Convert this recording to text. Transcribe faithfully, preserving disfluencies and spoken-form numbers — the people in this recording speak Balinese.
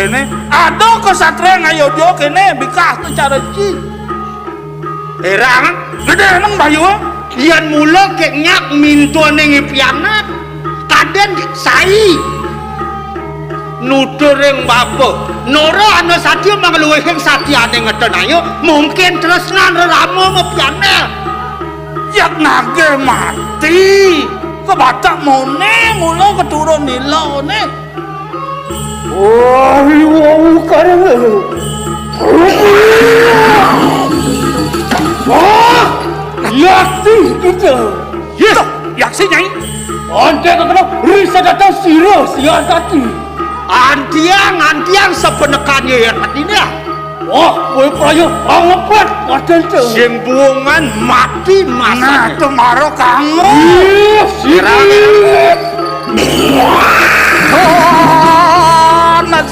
Né, ada kesatria ngayodya kéné bikah tu cara ci. Hérang, gedé nang bayu. Yén mula kék nyak mintuné ngipianak, kadén sai. Nuturing bapa, nora ana satia mangluwihing satiané ngetenaya, mungkin tresnan rerama mapianak. Yak nagih mati, kabatak moné mula keturun nilané. Wah, wau kareng. Wah, yakti kita. Yes, yaksi, Nyai. Ante kakena risa datang sira sian tadi. Antiang, antiang sepenekan ya, ya, tadi dah. Wah, kowe praya angepet waden, Cek. Sing buungan mati masane. Nah, temaro kamu. Ih, sirah. Sirah. Oh, nak